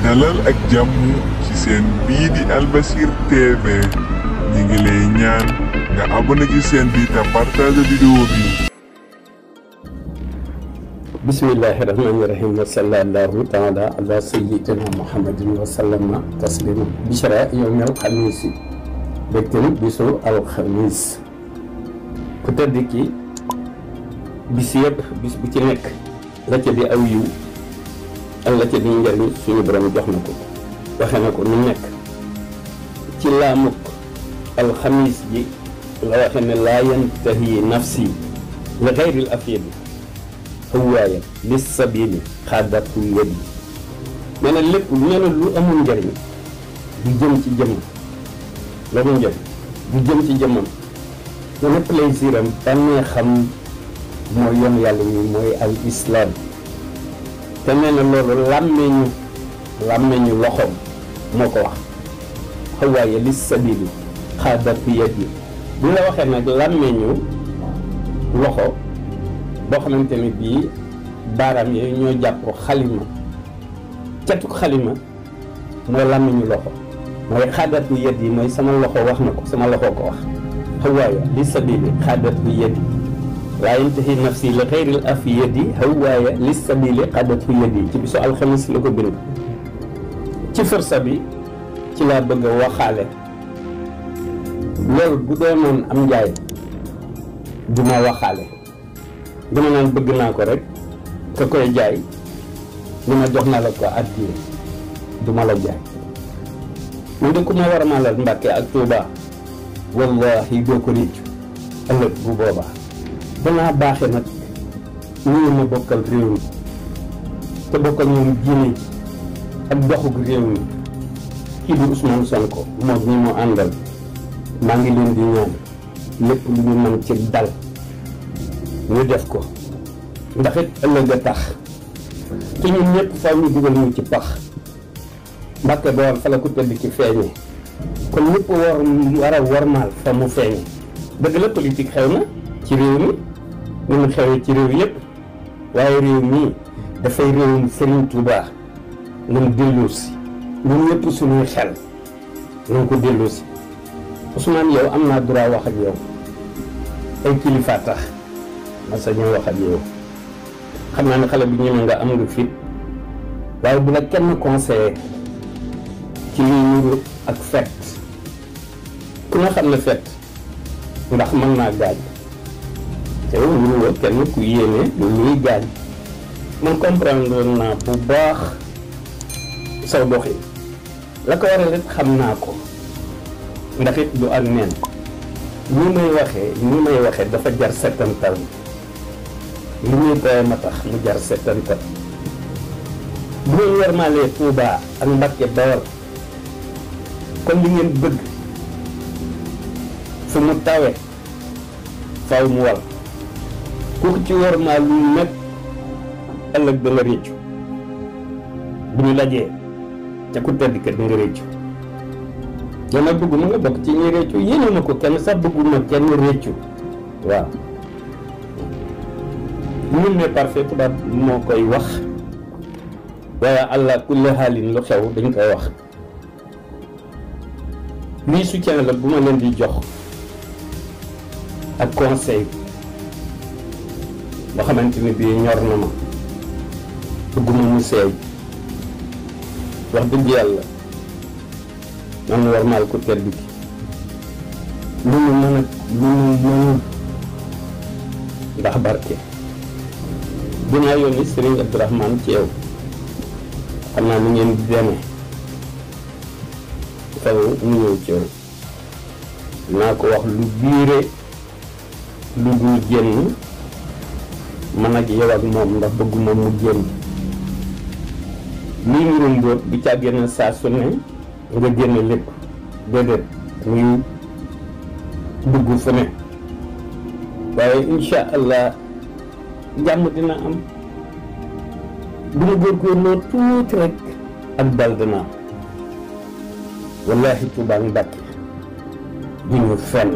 dalal ak jàmm ci seen bii di Albasir TV ñi ngi lay ñaan nga abonné ci seen bi te partage vidéo bi. bismillahi rahmani rahim wa sallallahu taala ala sayyidina muhammadin wa sallama taslima bishra yawm alxamis bekten bisu alxamis ku tedd ki bis yëpp bis bu ci nekk la ca di aw yiw ak la ca di njariñ suñu borom jox na ko waxe na ko nu nekk ci laamuk alxamis ji la waxe ne laa yantahi nafsi li xayril afiyadi xawaaya lis sabili xaadatu yadi nee na lépp nee na lu amul njariñ du jëm ci jëmmam la mu njariñ du jëm ci jëmmam nee na plaisir am bànnee xam mooy yoon yàlla mi mooy al islam te nee na loolu làmmeñu loxoom moo ko wax xawaaya lis sabili xaadatu yadi bu la waxee nag làmmeñu loxo boo xamante ne bii baaraam yooyu ñoo jàpp xalima catuk xalima mooy làmmiñu loxo mooy xaadatu yet yi mooy sama loxo wax na ko sama loxo ko wax xawaaya li sabili xaadatu yet yi laa yantahi nafsi li xayril afiyadi xawaaya li sabili xaadatu yet yi ci bisu alxamis la ko bind ci fërsa bi ci laa bëgg a waxaale loolu bu doonoon am njaay du ma waxaale dama naan bëgg naa ko rek ka koy jaay li ma jox na la ko addiya du ma la jaay man de ku ma war a maalal Mbàkke ak Tuuba wallahi doo ko réccu ëllëg bu boobaa danaa baaxe nag ñu ma bokkal réew mi te bokkal ñoom diine ak doxug réew mi kii di Ousmane Sonko moom ñi mu àndal maa ngi leen di ñaan lépp lu ñu mën ci dal ñu def ko ndax it ëllëg a tax te ñun ñëpp faaw ñu dugal ñu ci pax Mbàkke Bawol fa la ko tëdd ci feeñe kon ñëpp war a warmaal fa mu feeñe dëgg la politique xew na ci réew mi ni mu xewee ci réew yëpp waaye réew mii dafay réewum Serigne Touba nañ dellu si ñun ñëpp suñuy xel nañ ko dellu si Ousmane yow am naa droit wax ak yow ay kilifa tax masa ñoo wax ak yow xam naa ne xale bi ñeme nga am nga fit waaye bu la kenn conseillé ci liy nuru ak fet ku na xam ne fet ndax mën naa gaañ te wuroo kenn ku yéene lu ñuy gaañ man comprendre naa bu baax saw doxi la ko waral it xam naa ko ndax it du ak neen ñi may waxee dafa jar settantal li ñuy koy ma tax mu jar settantal bu ngeen warmaalee Tuuba ak Mbàkke Bawol kon li ngeen bëgg fu mu tawe faw mu wal ku ci warmaal lu nag ëllëg da nga réccu bu ñu dajee ca ku tedd ka da nga réccu yow nag bëgguma nga bokk ci ñi réccu yéene ma ko kenn sax bëgguma kenn réccu waaw nul n'est parfait tubaab moo koy wax waaye allah kulli xaalin lu xew dañ koy wax lii soutien la bu ma leen di jox ak conseil boo xamante ni bii ñor na ma bëgguma mu seey wax dëgg yàlla man war maal ko tedd gi lu mu mën a lu mu mënul ndax barke dinaa yónni Serigne Abdourahmane ci yow xam naa ni ngeen di demee faw mu ñëw ci yow naa ko wax lu biire lu dul génn man ak yow ak moom ndax bëgguma mu génn lii ngiru mbóot bu ca génn saa su ne nga génne lépp déedéet muy dugg fu ne waaye insha allah jàmm dina am bu ñu góorgóorloo tuuti rek ak dal dina am wallahi Tuuba ak Mbàkke du ñu fenn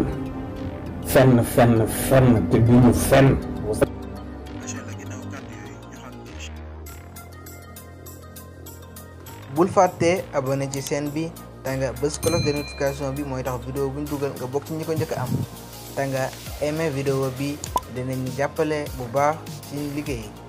te du ñu fenn bul fàtte abonné ci chaîne bi te nga bës cloche de notification bi mooy tax vidéo buñ dugal nga bokk ci ñi ko njëkk a am te nga aimé vidéo bi dinañ jàppale bu baax ci liggéey.